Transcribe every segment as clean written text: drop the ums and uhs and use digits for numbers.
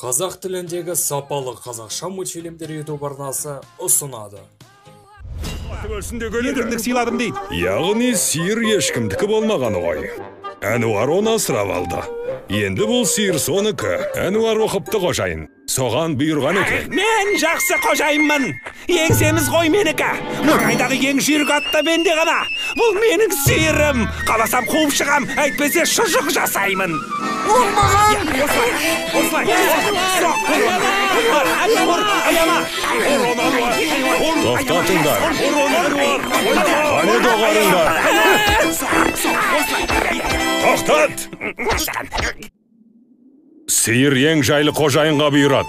Қазақ тіліндегі сапалы қазақша мультфильмдер YouTube арнасы ұсынады. Еркіндік сыйладым дейді. Яғни сиыр ешкімдікі болмағаны ғой. Әнуар оны асырап алды. Енді бұл сиыр соныкі. Әнуар оқыпты қожайын. Соған бұйырған екен. Мен жақсы қожайынмын. Еңсеміз ғой менікі. Маңайдағы ең жүйрік ат та менде ғана. Бұл менің сиырым. Қаласам қуып шығам, әйтпесе шұжық жасаймын. Оңбаған! Осылай, осылай. Ұр, аяма. Тоқтатыңдар. Қане доғарыңдар. Тоқтат! Сиыр ең жайлы қожайынға бұйырады.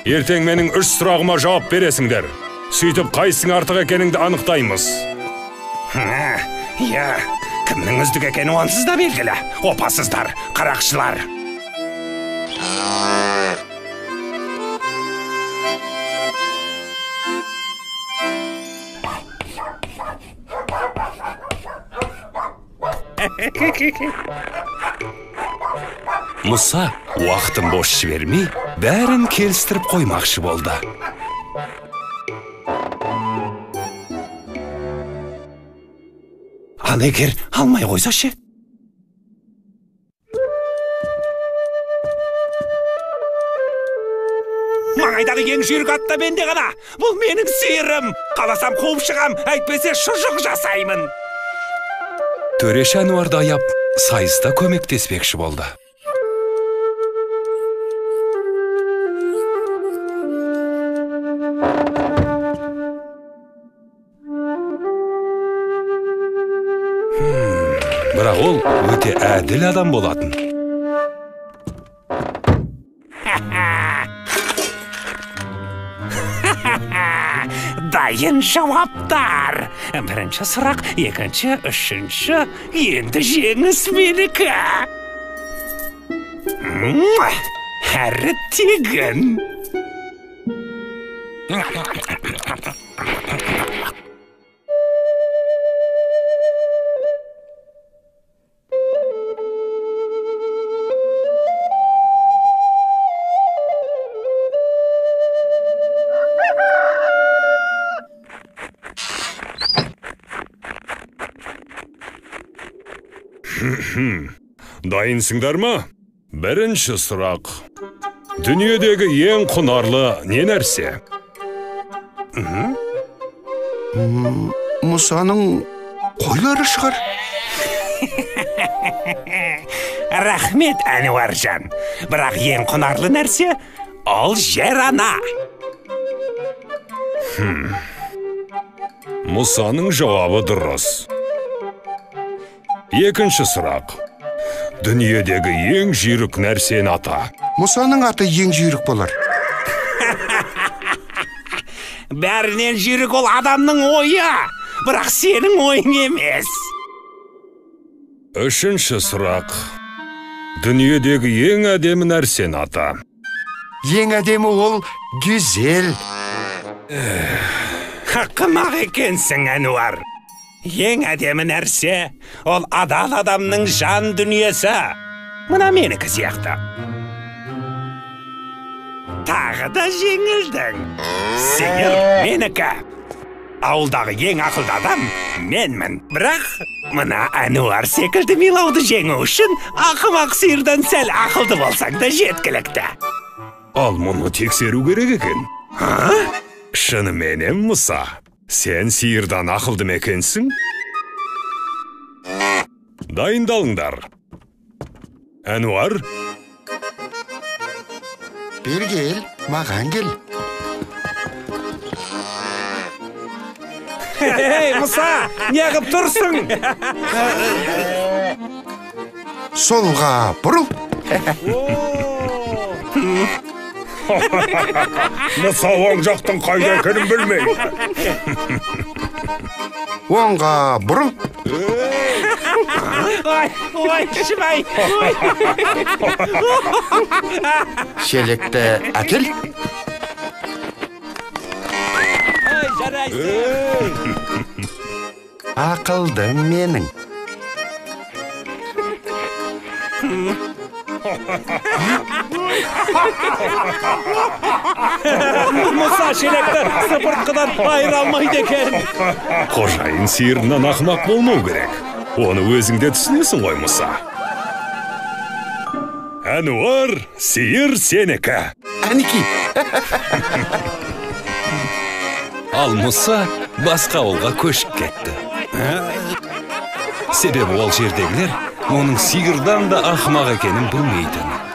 Ертең менің 3 сұрағыма жауап бересіңдер. Сөйтіп қайсың артық екеніңді анықтаймыз. Иә, кімнің үздік екені онсыз да белгілі. Опасыздар, қарақшылар. Мұса уақытын бос жібермей, бәрін келістіріп қоймақшы болды. Ал егер алмай қойса ше? Маңайдағы ең жүйрік ат та менде ғана. Бұл менің сиырым. Қаласам қуып шығам, әйтпесе шұжық жасаймын. Төреші Әнуарды аяп, сайыста көмектеспекші болды. Бірақ ол өте әділ адам болатын. Дайын жауаптар. Бірінші сұрақ, екінші, үшінші, енді жеңіс менікі. Әрі тегін. Дайынсыңдар ма? Бірінші сұрақ. Дүниедегі ең құнарлы не нәрсе? Мұсаның қойлары шығар. Рахмет, Әнуаржан. Бірақ ең құнарлы нәрсе ол жер ана. Мұсаның жауабы дұрыс. Екінші сұрақ. Дүниедегі ең жүйрік нәрсені ата. Мұсаның аты ең жүйрік болар. Бәрінен жүйрік ол адамның ойы, бірақ сенің ойың емес. Үшінші сұрақ. Дүниедегі ең әдемі нәрсені ата. Ең әдемі ол гүзел. Ақымақ екенсің, Әнуар. Ең әдемі нәрсе ол адал адамның жан дүниесі. Мына менікі сияқты. Тағы да жеңілдің. Сиыр менікі. Ауылдағы ең ақылды адам менмін. Бірақ мына Әнуар секілді милауды жеңу үшін ақымақ сиырдан сәл ақылды болсаң да жеткілікті. Ал мұны тексеру керек екен. Шыныменен, Мұса, сен сиырдан ақылды ма екенсің? Дайындалыңдар. Әнуар? Бері кел, маған кел. Ей, Мұса, неғып тұрсың? Солға бұрыл. Мұса оң жақтың қайда екенін білмейді. Оңға бұрыл. Ой, ой, шымай. Шелекті әкел. Ой, жарайсың. Ақылдым менің. Мұса шелекті сыпыртқыдан айыра алмайды екен. Қожайын сиырынан ақымақ болмау керек. Оны өзің де түсінесің ғой, Мұса. Әнуар, сиыр сенікі. Әнеки. Ал Мұса басқа ауылға көшіп кетті. Себебі ол жердегілер оның сиырдан да ақымақ екенін білмейтін.